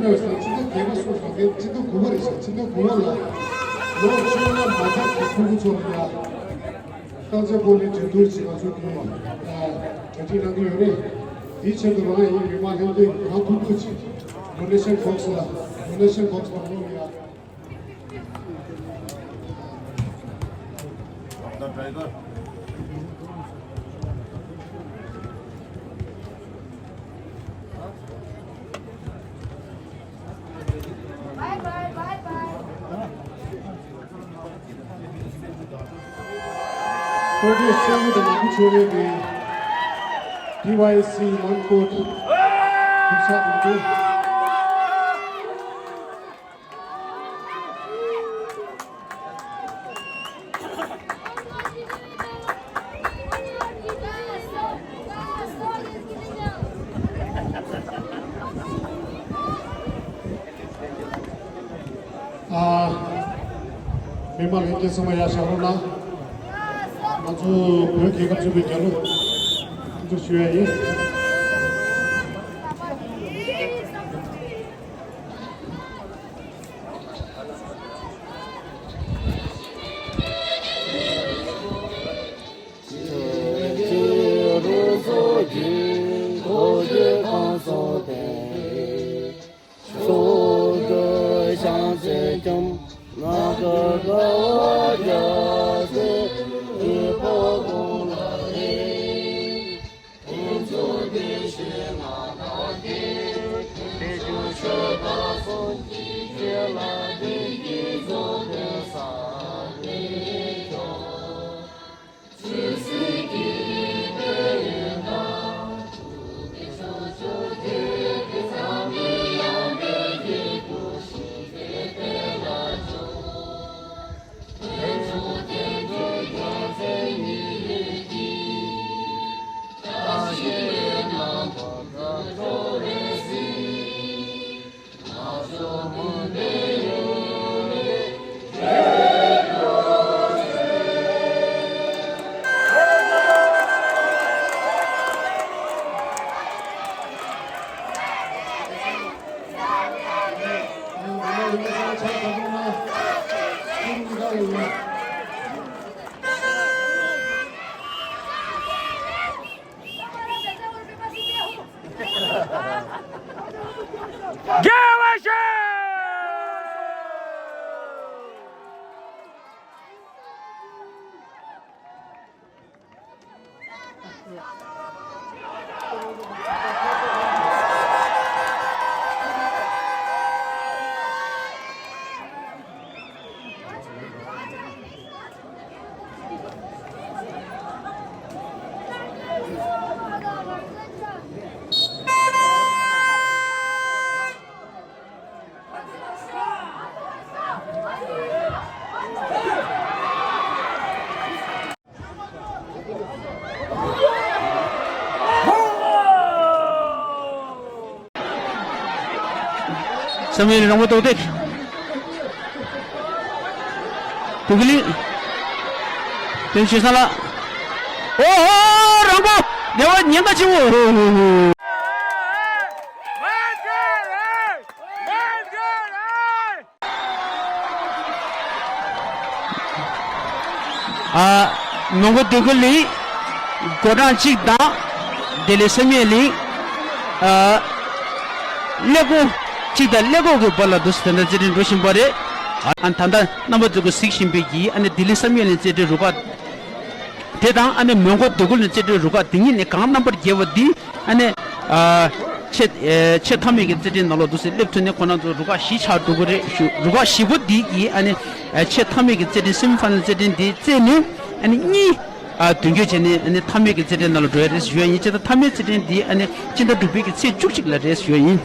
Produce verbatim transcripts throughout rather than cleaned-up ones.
ཡོད་ས་ཕྱི་ཟླ་བརྒྱད་པ་སོགས་ལ་ཕྱི་ཟླ་དགུ་པ་རེད་ཤག་ཕྱི་ཟླ་དགུ་པ་ལ་ལོ་བཅོ་ལྔ་མ་ཐག་གི་ཕྲུ་གུ་ཚོ་ལ་ཡ་རྐང་རྩེད་སྤོ་ལོའི་འགྲན་བསྡུར་ཅིག་ང་ཚོ་གི་གྲ་སྒྲིག་གནང་གི་ཡོད་རེད། དེའི་ཆེད་དུ་རང་ཡིན་མི་མང་ལྷན་རྒྱས་ཀྱི་གང་ཐུབ་ཐུབ་ཅིག་ཌོ་ནེ་ཤན་བྷོག་སི་ལ་ཌོ་ནེ་ཤན་བྷོག་སི་ནང་ལོགས་ལ་ཡ། Bye bye, bye bye. Producer དང་ནག་པོ་ཆོས་རེད་པས། ཌི་ཝའི་སི་མོན་གྷོ་ཐུགས་ས་དང་པོ། ཨ། མི་མང་ལྷན་རྒྱས་ཚང་མ་ཡར་བཞེངས་རོགས་གནང་། ང་ཚོ་བོད་རྒྱལ་ཁབ་གཙོས་པའི་རྒྱལ་གླུ་འདུ་ཞུ་ཡ་ཡིན། རྒྱལ་བ་ཤོད། བསམ་ཡས་རི་རོང་པོ་ཏོག་ཏོག་དུ་གི་ལི། དོན་ཆོས་ས་ལ། ཨོ་ཧོ། རོང་པོ། བདེ་བ་ཉེན་ཁ་ཆེ་བོ། ཨ། མོན་གྷོ་དུ་གི་ལི། སྒོ་འགྲམ་གཅིག་དང་། བདེ་ལེགས་བསམ་ཡས་གླིང་། ཨ། ཀླད་ཀོར་གཅིག་དང་ཀླད་ཀོར་གྱི་བར་ལ་འདུག་སེ་དེ་འདྲ་རྩེད་འགྲན་འགྲོ་བཞིན་པ་རེད། ཨ། ད་ལྟ་རྣམ་པ་ཚོ་གིས་གཟིགས་བཞིན་པའི་གི་ཨ་ནི་བདེ་ལེགས་བསམ་ཡས་གླིང་རྩེད་འགྲན་རུ་ཁག་དེ་དང་ཨ་ནི་མོན་གྷོ་དུ་གི་ལི་རྩེད་འགྲན་རུ་ཁག་དེ་གཉིས་ནས་གང་རྣམ་པར་རྒྱལ་བ་འདི་ཨ་ནི། ཨ། ཆེས་ཨེ་ཆེས་མཐའ་མའི་གི་རྩེད་འགྲན་ནང་ལོགས་འདུག་སེ་སླེབས་ཐུབ་ནས་ཁོ་རང་ཚོ་རུ་ཁག་བཞི་ཆགས་འགྲོ་གི་རེད་ཞུ། རུ་ཁག་བཞི་པོ་འདི་གི་ཨ་ནི་ཨ་ཆེས་མཐའ་མའི་གི་རྩེད་འགྲན་སེ་མི་ཕ་ནལ་རྩེད་འགྲན་འདི་རྩེས་ནས་ཨ་ནི་གཉིས་ཨ་མདུན་སྐྱོད་བྱས་ནས་ཨ་ནི་མཐའ་མའི་གི་རྩེད་འགྲན་ནང་ལ་འགྲོ་ཡ་རེད་ཞུ་ཡ་ཡིན། བྱས་ཙང་མཐའ་མའི་རྩེད་འགྲན་འདི་ཨ་ནི་སྤྱི་ཟླ་དྲུག་པའི་གི་ཚེས་བཅུ་གཅིག་ལ་རེད་ཞུ་ཡ་ཡིན།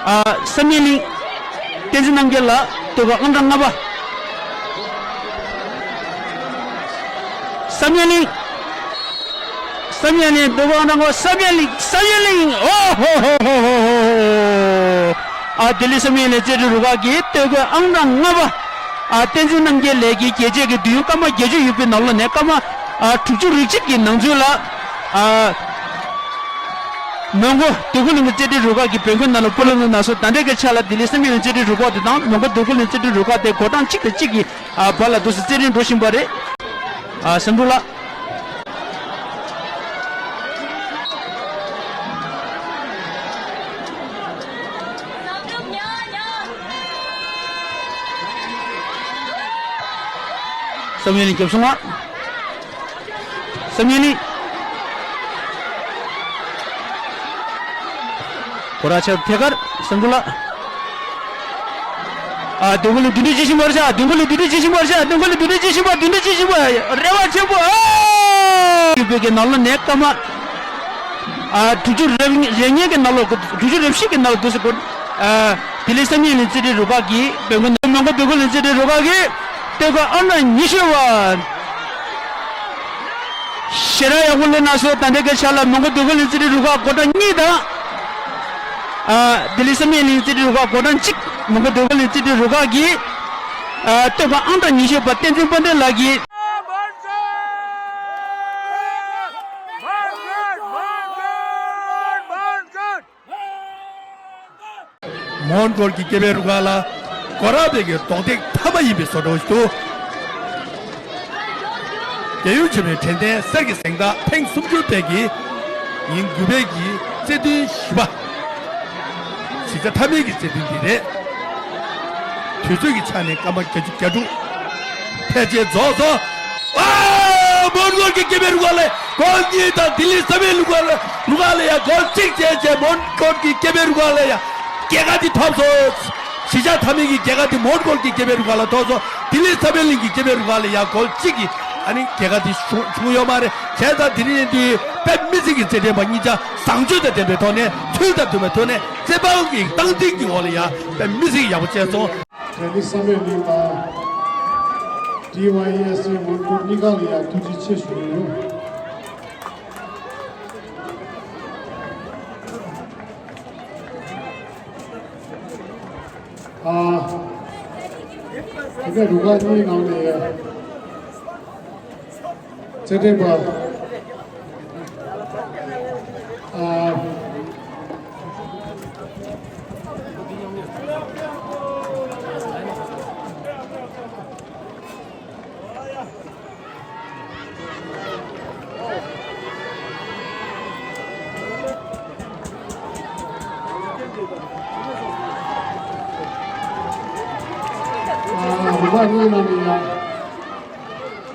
ཨ། བསམ་ཡས་གླིང་། བསྟན་འཛིན་རྣམ་རྒྱལ་ལགས། ཐུགས་ཁུར་ཨང་གྲངས་ལྔ་པ། བསམ་ཡས་གླིང་། བསམ་ཡས་གླིང་སྟོད་གོས་ཨང་གྲངས་ལྔ་པ། བསམ་ཡས་གླིང་། བསམ་ཡས་གླིང་། ཨོ་ཧོ་ཧོ་ཧོ་ཧོ། ཨ་ལྡི་ལི་བསམ་ཡས་གླིང་རྩེད་འགྲན་རུ་ཁག་གིས་སྟོད་གོས་ཨང་གྲངས་ལྔ་པ། ཨ་བསྟན་འཛིན་རྣམ་རྒྱལ་ལགས་ཀྱིས་རྒྱལ་གཅེས་ཀྱི་དུས་ཡུན་སྐར་མ་བརྒྱད་ཅུ་ཡོད་པའི་ནང་ལོགས་ནས་སྐར་མ་ཨ་དྲུག་ཅུ་རེ་གཅིག་གི་ནང་ཚུད་ལ། ཨ་མོན་གྷོ་སྟོད་གོས་གླིང་གི་རྩེད་འགྲན་རུ་ཁག་གི་བོད་མགོན་རྣམས་ལ་སྤོ་ལོ་ནང་སོ་ད་ལྟའི་གི་ཆ་ལ་ལྡི་ལི་བསམ་ཡས་གླིང་རྩེད་འགྲན་རུ་ཁག་དེ་དང་མོན་གྷོ་སྟོད་གོས་གླིང་རྩེད་འགྲན་རུ་ཁག་དེ་གོ་གྲངས་གཅིག་དང་གཅིག་གི་ཨ་བར་ལ་འདུག་སེ་རྩེད་འགྲན་འགྲོ་བཞིན་པ་རེད། ཨ་སེམས་སྐྱིད་ལགས། བསམ་ཡས་གླིང་རྒྱབ་སོང་ང་། བསམ་ཡས་གླིང་། གོ་ར་ཆག་ཐད་ཀར་བསམ་སྐྱིད་ལགས། ཨ་སྟོད་གོས་གླིང་འདུག་སེ་རྩེད་བཞིན་པ་རེད་ཤག་སྟོད་གོས་གླིང་འདུག་སེ་རྩེད་བཞིན་པ་རེད་ཤག་སྟོད་གོས་གླིང་འདུག་སེ་རྩེད་བཞིན་པ་འདུག་སེ་རྩེད་བཞིན་པ་རེ་བ་ཆེན་པོ། ཨ་ཡུལ་བོད་ཀྱི་ནང་ལོགས་ནས་སྐར་མ་ཨ་དྲུག་ཅུ་རེ་རེ་གཉིས་ཀྱི་ནང་ལོགས། དྲུག་ཅུ་རེ་བཞི་གི་ནང་ལོགས་འདུག་སེ་གོ། ཨ་ལྡི་ལི་བསམ་ཡས་གླིང་རྩེད་འགྲན་རུ་ཁག་གིས་བོད་མགོན་མོན་གྷོ་སྟོད་གོས་གླིང་རྩེད་འགྲན་རུ་ཁག་གིས་སྟོད་གོས་ཨང་གྲངས་ཉི་ཤུ་པ། ཞེ་དྲག་ཡག་པོ་ལེན་གནང་སོང་། ད་ལྟའི་གི་ཆ་ལ་མོན་གྷོ་སྟོད་གོས་གླིང་རྩེད་འགྲན་རུ་ཁག་གོ་གྲངས་གཉིས་དང་། ཨ་ལྡི་ལི་བསམ་ཡས་གླིང་རྩེད་འགྲན་རུ་ཁག་གོ་གྲངས་གཅིག་མོན་གྷོ་སྟོད་གོས་གླིང་རྩེད་འགྲན་རུ་ཁག་གིས་ཨ་སྟོད་གོས་ཨང་གྲངས་ཉི་ཤུ་པ་བསྟན་འཛིན་དཔལ་ལྡན་ལགས་ཀྱིས། མོན་གྷོ་གི་སྐྱེས་པའི་རུ་ཁག་ལ་གོ་ར་བོད་ཀྱི་རྡོག་ཐེག་མཐའ་མ་ཡིན་པའི་བཟོ་འདྲ་ཞིག་འདུག་རྒྱལ་ཡུམ་ཆེན་མོའི་དྲན་རྟེན་གསེར་གྱི་གཟེངས་རྟགས་ཐེངས་སུམ་ཅུ་པའི་གི་ཉིན་དགུ་པའི་གི་རྩེད་འདུའི་བཞི་པ། གཞིས་ཆགས་མཐའ་མའི་གི་རྩེད་འདུ་འདི་རེད། དུས་ཚོད་ཀྱི་ཆ་ནས་སྐར་མ་བརྒྱད་ཅུ་གྱ་དྲུག་ཕལ་ཆེར་རྫོགས་སོང་། ཨ་མོན་གྷོ་གི་སྐྱེས་པའི་རུ་ཁག་ལ་གོལ་གཉིས་དང་ལྡི་ལི་བསམ་ཡས་རུ་ཁག་ལ་རུ་ཁག་ལ་ཡང་གོལ་གཅིག་བྱས་བྱས་མོན་གྷོ་གི་སྐྱེས་པའི་རུ་ཁག་ལ་ཡང་རྒྱལ་ཁ་འདི་ཐོབ་སོང་། གཞིས་ཆགས་མཐའ་མའི་གི་རྒྱལ་ཁ་འདི་མོན་གྷོ་གི་སྐྱེས་པའི་རུ་ཁག་ལ་ཐོབ་སོང་། ལྡི་ལི་བསམ་ཡས་གླིང་གི་སྐྱེས་པའི་རུ་ཁག་ལ་ཡང་གོལ་གཅིག་གི་ཨ་ནི་རྒྱལ་ཁ་འདི་བྱུང་བྱུང་ཡོད་མ་རེད། བྱས་ཙང་དེ་རིང་འདི་དཔེ་མི་སྲིད་ཀྱི་རྩེད་འགྲན་པ་གཉིས་ཆ་བཟང་སྤྱོད་དང་ལྡན་པའི་ཐོག་ནས་ཚུལ་དང་མཐུན་པའི་ཐོག་ནས་རྩེད་པ་གི་སྟངས་འཛིན་གྱི་འོག་ལ་ཡང་དཔེ་མི་སྲིད་ཡག་པོ་བྱས་སོང་། ལྡི་ལི་བསམ་ཡས་གླིང་དང་ཌི་ཝའི་ཨེས་ཨེ་མོན་གྷོ་གཉིས་ཀ་ལ་ཡང་ཐུགས་རྗེ་ཆེ་ཞུ་གི་ཡོད། ཨ། དེ་ནས་རུ་ཁག་གཉིས་ནང་ནས་རྩེད་འགྲན་པ། ཨ། ཨ། རུ་ཁག་གཉིས་ནང་ནས་ཡང་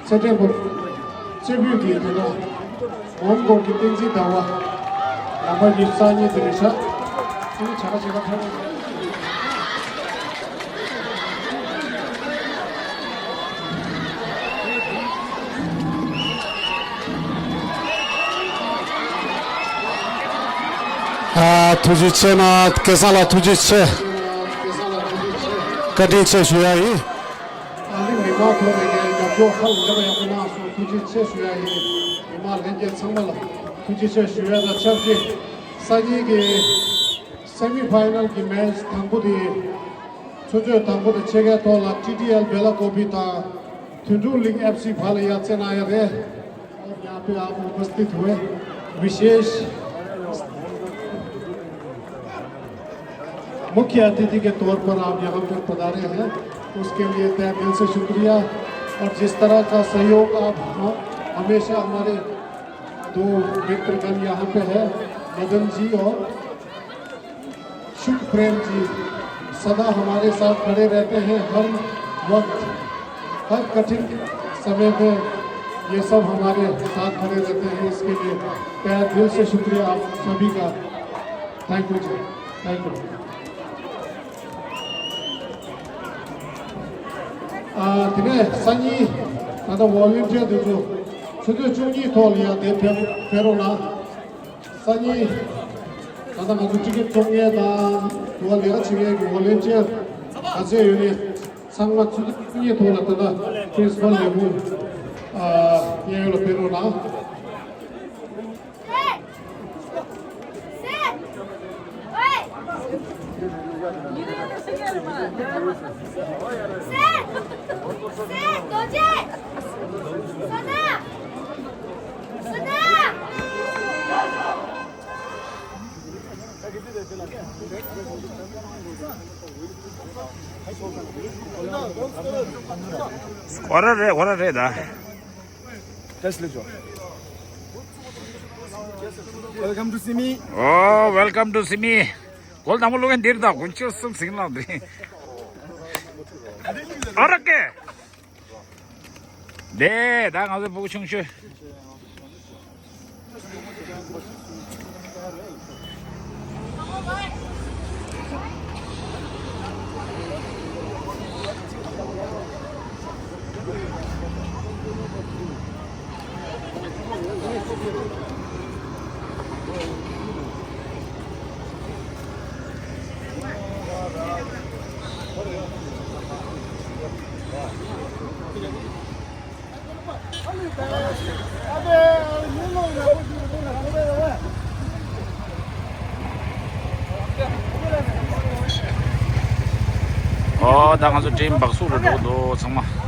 རྩེད་འགྲན་པ་གཅིག་པུས་ཀྱི་དེ་ལ་མོན་གྷོ་གི་བསྟན་འཛིན་ཟླ་བ། ལམ་བར་གྱི་སང་ཉིན་དེ་རེད་ཤག་ཨ་ནི་བྱ་དགའ་བྱེད་ཁ་ཐོན། ཨ། ཐུགས་རྗེ་ཆེ་གནང་། སྐལ་བཟང་ལགས་ཐུགས་རྗེ་ཆེ། བཀའ་དྲིན་ཆེ་ཞུ་ཡ་ཡིན། ཨ་ནི་མི་མང་ཐོག་ནས་ངས་རྒྱབ་སྐྱོར་ཧ་ལས་པ་ཡག་པོ་གནང་སོང་། ཐུགས་རྗེ་ཆེ་ཞུ་ཡ་ཡིན། མི་མང་ལྷན་རྒྱས་ཚང་མ་ལ་ཐུགས་རྗེ་ཆེ་ཞུ་ཡ་དང་ཆབས་ཅིག་སང་ཉིན་གྱི་སེ་མི་ཕའི་ནལ་གྱི་མེ་ཆི་དང་པོ་དེ། ཚུན་ཆད་དང་པོ་དང་ཕྱེད་ཀའི་ཐོག་ལ་ཊི་ཊི་ཨེལ་བེ་ལ་ཀོ་པི་དང་དོན་གྲུབ་གླིང་ཨེཕ་སི་བར་ལ་ཡ་རྩེད་གནང་ཡ་རེད། और यहाँ पे आप उपस्थित हुए, विशेष मुख्य अतिथि के तौर पर आप यहाँ पर पधारे हैं, उसके लिए तहे दिल से शुक्रिया। और जिस तरह का सहयोग आप ह-, हमेशा हमारे दो मित्रगण यहाँ पे है, मदन जी और शुभ प्रेम जी सदा हमारे साथ खड़े रहते हैं, हर वक्त, हर कठिन समय में ये सब हमारे साथ खड़े रहते हैं। इसके लिए तहे दिल से शुक्रिया आप सभी का। Thank you ji, thank you। ཨ། དེ་ནས་སང་ཉིན་ད་ལྟ་ཝོ་ལན་ཊི་ཡར་དེ་ཚོ་ཆུ་ཚོད་བཅུ་གཉིས་ཐོག་ལ་ཡང་དེ་ཕེབས་ཕེབས་རོགས་གནང་། སང་ཉིན་ད་ལྟ་ང་ཚོ་ཊི་ཀེ་ཊི་བཙོང་མཁན་དང་དུ་བ་ལས་ཀ་བྱེད་མཁན་གྱི་ཝོ་ལན་ཊི་ཡར་ག་ཚད་ཡོད་ནས་ཚང་མ་ཆུ་ཚོད་བཅུ་གཉིས་ཐོག་ལ་ད་ལྟ་པི་རིན་སི་པལ་ལས་ཁུངས་ཨ་གཡས་གཡོན་ལ་ཕེབས་རོགས་གནང་། སེ། སེ། རྡོ་རྗེ། ས་ན། ས་ན། སྐོར་ར་རེད། སྐོར་ར་རེད་ད། Welcome to Simi. Oh, welcome to Simi. གོལ་དང་པོ་བླུག་མཁན་འདིར་ད་དགུན་ཆུ་གསུམ་ཟིང་ལངས་འདི། ཨ་ར་ཀེ། དེ་ད་ང་ཚོ་ཕྲུ་གུ་ཆུང་ཤོས། ཨོ་ད་ང་ཚོ་ཊིམ་བག་སུ་རུ་འགྲོ་འདུག་ཚང་མ།